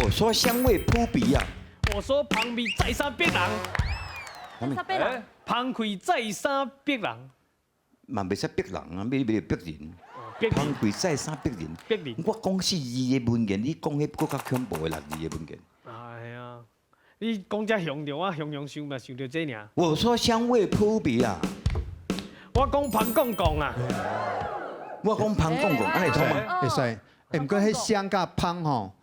我說香味撲鼻啊！我說芳味再三逼人，啥逼人？芳氣再三逼人，嘛袂使逼人啊，欲欲逼人。逼芳氣再三逼人。逼人。我講四字的文言，你講彼閣較恐怖的六字的文言。哎呀，你講遮雄著，我雄雄想嘛想著這爾。我說香味撲鼻啊！我講芳公公啊！我講芳公公，按呢會通嗎？會使。欸，毋過彼香佮芳吼，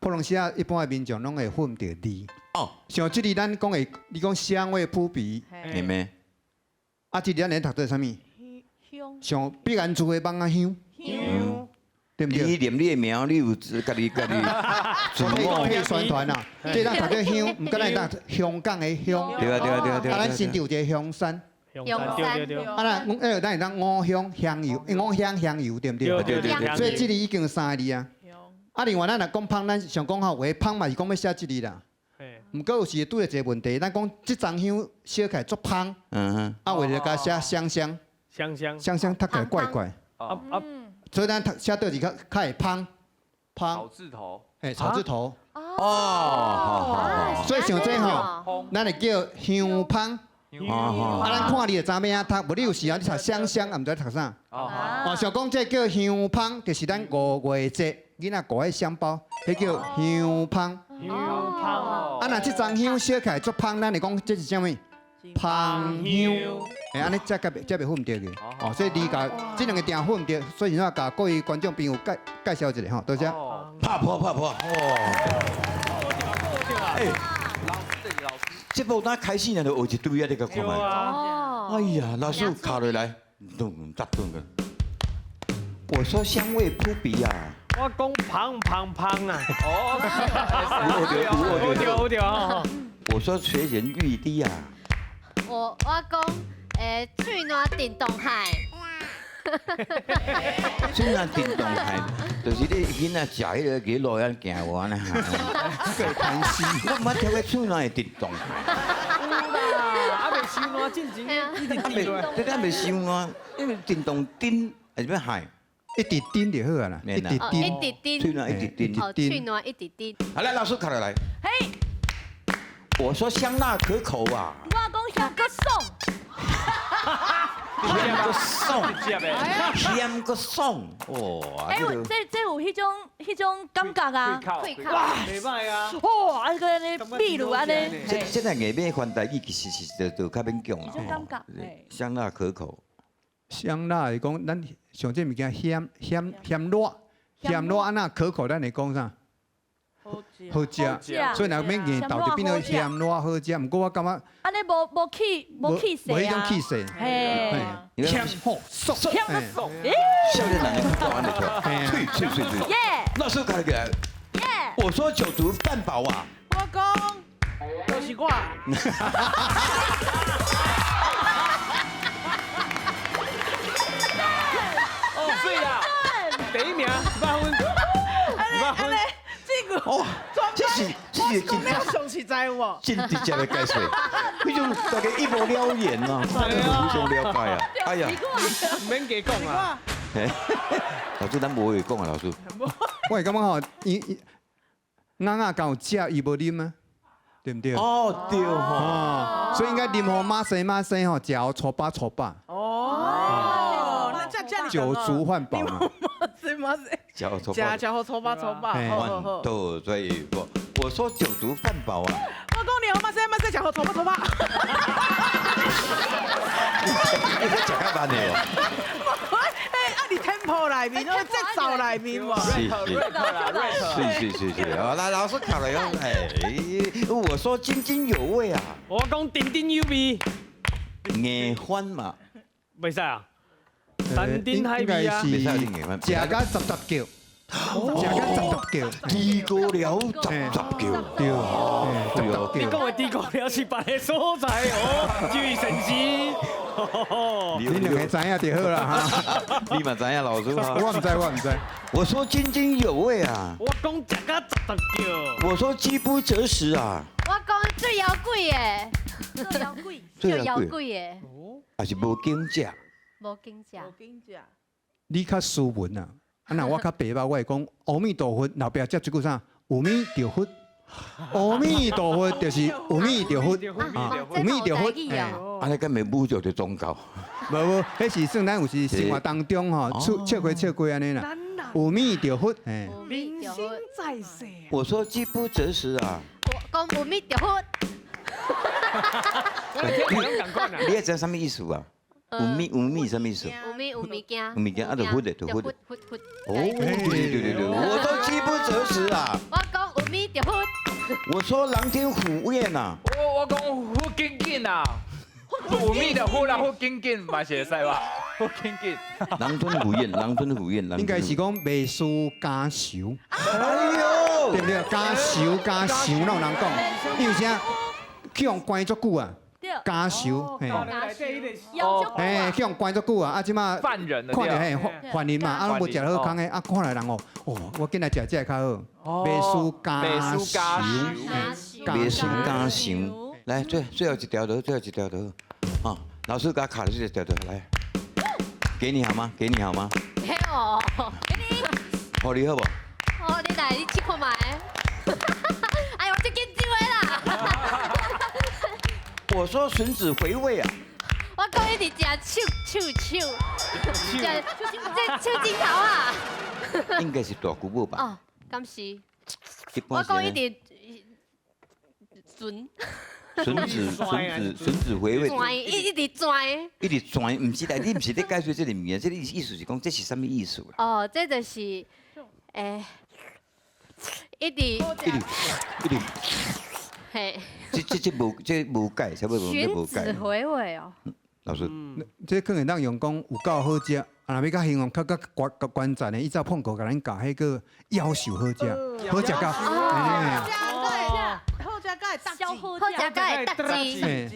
普通時啊，一般的民眾攏會混著字。哦，像這裡咱講的，你講香味撲鼻，係咩？啊，這裡咱咧讀做啥物？香。像碧安厝的蠓仔香。香。對毋對？你念你的名，你有家己家己自我配宣傳啊，這咱讀做香，毋過咱讀香港的香。對啊對啊對啊對啊！啊，咱新竹有一個香山。香山對對對。啊，咱迄個咱會當五香香油，五香香油對毋對？對對對。所以這裡已經有三個字啊。啊，另外咱若講芳，咱上講好話，芳嘛是講欲寫這字啦。毋過有時會拄著一個問題，咱講這欉香燒起來足芳，啊，為了共寫香香，香香，香香讀起來怪怪。啊啊！所以咱讀寫倒字較較會芳，芳。草字頭。嘿，草字頭。哦，好好好。所以像這吼，咱會叫香芳。啊，咱看你就知欲按怎讀，無你有時啊，你讀香香，也毋知讀啥。哦，像講這叫香芳，就是咱五月節囡仔裹彼香包，彼叫香芳。香芳。啊，若這欉香燒起來足芳，咱會講這是啥物？芳香。欸，按呢才較袂才袂混著去。哦，所以你共這兩個定混著，所以我共各位觀眾朋友介介紹一下吼，多謝。拍破拍破。欸，這部當開始呢，就學一堆啊，你共看覓。哎呀，老師卡落來，咚雜咚個。我說香味撲鼻啊！我講芳芳芳啊！哦，有對有對哦。我說垂涎欲滴啊！我講喙瀾震東海。喙瀾震東海，就是你囡仔食彼個魚路安行無按呢？個彈絲，我毋捌聽過喙瀾會震東海。啊，袂傷爛進前一直啊袂，這個袂傷爛，因為震動震還是欲海？一直震就好啊啦，一直震，一直震，喙瀾一直震，哦，喙瀾一直震。好來，老師考落來。嘿，我說香辣可口啊。我講香閣爽。香閣爽，香閣爽，哇！欸，這有彼種感覺啊，哇，袂歹啊！哇，啊個按呢秘魯按呢。這這個硬欲翻台語，其實是就較勉強啦。這種感覺，香辣可口。香辣是講咱上這物件鹹鹹鹹辣，鹹辣按怎可口？咱會講啥？好好食，所以若免硬鬥就變做鹹辣好食。毋過我感覺，按呢無氣勢啊，無彼種氣勢，嘿，香好爽，香爽，少年人的講按呢出來，脆脆脆脆。耶！老師看起來，耶！我說酒足飯飽啊，我講就是我。哦，對啦，第一名100分，100分。哦，這是真上實在有無？真直接的解說，彼種大家一目了然啊，互相了解啊。哎呀，毋免加講啊。老師，咱無話講啊，老師。我會感覺吼，伊伊甕仔敢有食，伊無啉啊，對毋對？哦，對吼。所以應該啉予馬生馬生吼，食予粗飽粗飽。哦，那這這酒足飯飽嘛。是嗎？食予粗飽，食予粗飽粗飽，好好好。對，我我說酒足飯飽啊。我講你好馬生馬生，食予粗飽粗飽。你食較慢的哦。哎，啊，佇 tempo 內面，攏節奏內面嘛。是是是是是，好，來老師考了喲，哎，我說津津有味啊。我講津津有味。硬翻嘛。袂使啊。山珍海味啊，食甲十十叫，食甲十十叫，豬哥寮十十叫，對，十十叫。你講的豬哥寮是別个所在哦，注意神師。你兩个知影就好啦哈。你嘛知影老師啊？我毋知，我毋知。我說津津有味啊。我講食甲十十叫。我說飢不擇食啊。我講最枵鬼的，最枵鬼，最枵鬼的。還是無景食。無景食。無景食。你較斯文啊，啊若我較白目，我會講阿彌陀佛，後壁接一句啥？有物就佛，阿彌陀佛就是有物就佛，啊，有物就佛。啊，你敢袂侮辱著宗教？無無，彼是算咱有時生活當中吼，笑過笑過按呢啦。有物就佛，嘿。明星在世。我說飢不擇食啊。我講有物就佛。你會知啥物意思啊？有物有物啥物意思？有物有物件。有物件啊，就佛的，就佛的。佛佛。哦，對對對對，我說飢不擇食啊。我講有物就佛。我說狼吞虎嚥啊。我講佛緊緊啊。有物就好啦，佛緊緊嘛是會使吧？佛緊緊。狼吞虎嚥，狼吞虎嚥。應該是講袂輸家仇。哎呦，對不對？家仇家仇，哪有人講？因為啥？去予關足久啊，家仇，嘿，嘿，去予關足久啊，啊，這馬犯人看著嘿，犯人嘛，啊，攏無食好康的，啊，看來人哦，哦，我緊來食這個較好，袂輸家仇，袂輸家仇，來，最後一條就，最後一條就，啊，老師給他卡的這條就來，給你好嗎？給你好嗎？給我，給你，好你好無？好，你來，你試看覓。哎，我足緊張的啦。我說吮指回味啊！我講一直食手手手，食這手指頭啊！應該是大姑母吧？哦，敢是。我講一直吮。吮指吮指吮指回味。轉一直轉。一直轉，毋是啦，你毋是咧解說這個物件，這個意思是講這是啥物意思啦？哦，這就是一直一直一直。嘿。這無解，差不多這無解。吮指回味哦。老師，這可能當用講有夠好食，啊，若欲較形容較較關關鍵的，伊走碰過共咱教彼個夭壽好食，好食到。好食，好食，會好食，會得志。